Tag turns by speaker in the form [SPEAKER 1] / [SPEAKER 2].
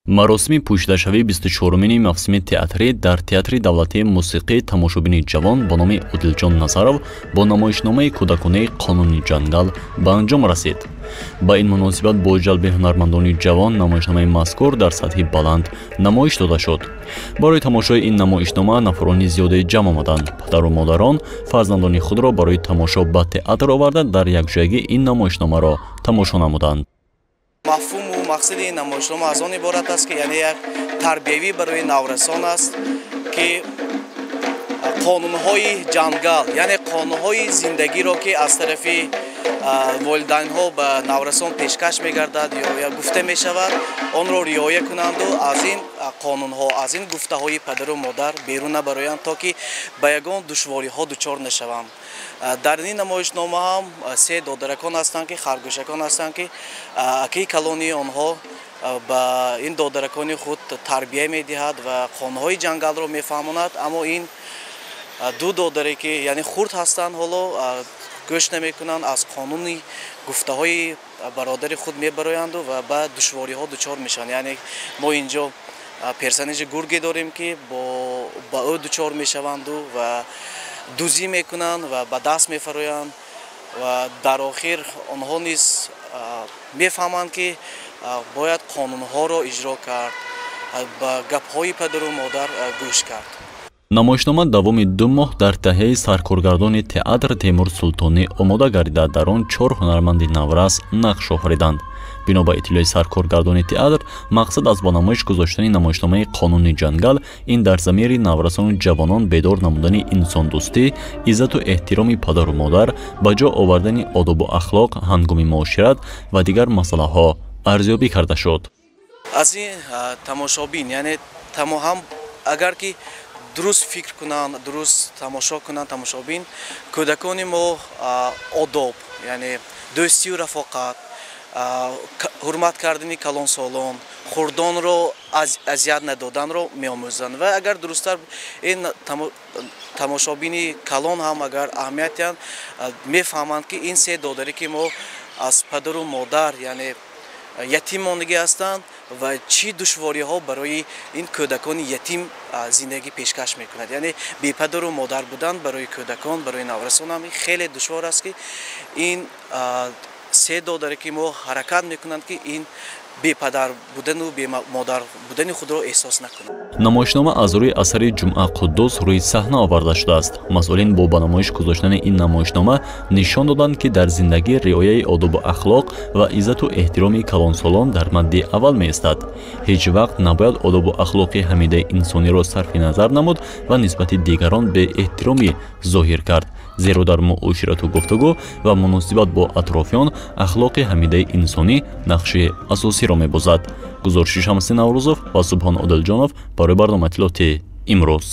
[SPEAKER 1] Маросими пӯшидашавии 24-умини мавсими театрӣ дар Театри давлатии мусиқии тамошобини ҷавон бо номи Одилҷон Назаров бо намоишномаи кӯдаконаи «Қонуни ҷангал» ба анҷом расид. Ба ин муносибат бо ҷалби ҳунармандони ҷавон намоишномаи мазкур дар сатҳи баланд намоиш дода шуд. Барои тамошои ин намоишнома нафарони зиёде ҷамъ омаданд. Падару модарон фарзандони худро барои тамошо ба театр оварда, дар якҷоягӣ ин намоишномаро тамошо намуданд.
[SPEAKER 2] Мафҳуму мақсади ин намоишнома аз он иборат аст, ки яъне як тарбиявӣ барои наврасон аст, ки қонунҳои ҷангал, яъне қонунҳои зиндагиро, ки аз тарафи волидайнҳо ба наврасон пешкаш мегардад ё гуфта мешавад, онро риоя кунанду аз ин қонунҳо, аз ин гуфтаҳои падару модар берун набароянд, то ки ба ягон душвориҳо дучор нашаванд. Дар ин намоишнома ҳам се додаракон ҳастанд, ки харгӯшакон ҳастанд, ки акаи калони онҳо ба ин додаракони худ тарбия медиҳад ва қонунҳои ҷангалро мефаҳмонад. Аммо ин ду додаре, ки яъне хурд ҳастанд, ҳоло гӯш намекунанд, аз қонуни гуфтаҳои бародари худ мебароянду ва ба душвориҳо дучор мешаванд. Яъне мо инҷо персонажи гурге дорем, ки ба ӯ дучор мешаванду ва дузӣ мекунанд ва ба даст мефароянд ва дар охир онҳо низ мефаҳманд, ки бояд қонунҳоро иҷро кард, ба гапҳои падару модар гӯш кард.
[SPEAKER 1] Намоишнома давоми 2 моҳ дар таҳияи саркоргардони театр Темур Султонӣ омода гардида, дар он чор ҳунарманди наврас нақш офариданд. Бино ба иттилои саркоргардони театр, мақсад аз ба намоиш гузоштани намоишномаи «Қонуни ҷангал» ин дар замири наврасону ҷавонон бедор намудани инсондӯстӣ, иззату эҳтироми падару модар, ба ҷо овардани одобу ахлоқ ҳангоми муошират ва дигар масъалаҳо арзёбӣ карда шуд.
[SPEAKER 2] Аз ин тамошобин, яъне ҳам агар ки дуруст фикр кунанд, дуруст тамошо кунанд тамошобин, кӯдакони мо одоб, яъне дӯстию рафоқат, ҳурмат кардани калонсолон, хурдонро азият надоданро меомӯзанд. Ва агар дурусттар ин тамошобини калон ҳам агар аҳамият диҳанд, мефаҳманд, ки ин се додаре, ки мо аз падару модар, яъне ятим мондагӣ ҳастанд, ва чӣ душвориҳо барои ин кӯдакони ятим зиндагӣ пешкаш мекунад. Яъне бепадару модар будан барои кӯдакон, барои наврасон ҳам хеле душвор аст, ки ин се додаре, ки мо ҳаракат мекунанд, ки ин бепадар будану бемодар будани худро эҳсос накунанд.
[SPEAKER 1] Намоишнома аз рӯи асари Ҷумъа Қуддус рӯи саҳна оварда шудааст. Масъулин бо ба намоиш гузоштани ин намоишнома нишон доданд, ки дар зиндагӣ риояи одобу ахлоқ ва иззату эҳтироми калонсолон дар мадди аввал меистад. Ҳеҷ вақт набояд одобу ахлоқи ҳамидаи инсониро сарфи назар намуд ва нисбати дигарон беэҳтиромӣ зоҳир кард, зеро дар муоширату гуфтугӯ ва муносибат бо атрофиён ахлоқи ҳамидаи инсонӣ нақши асосиро мебозад. Гузориши Шамси Наврӯзов ва Субҳон Одилҷонов барои барномаи иттилоотии «Имрӯз».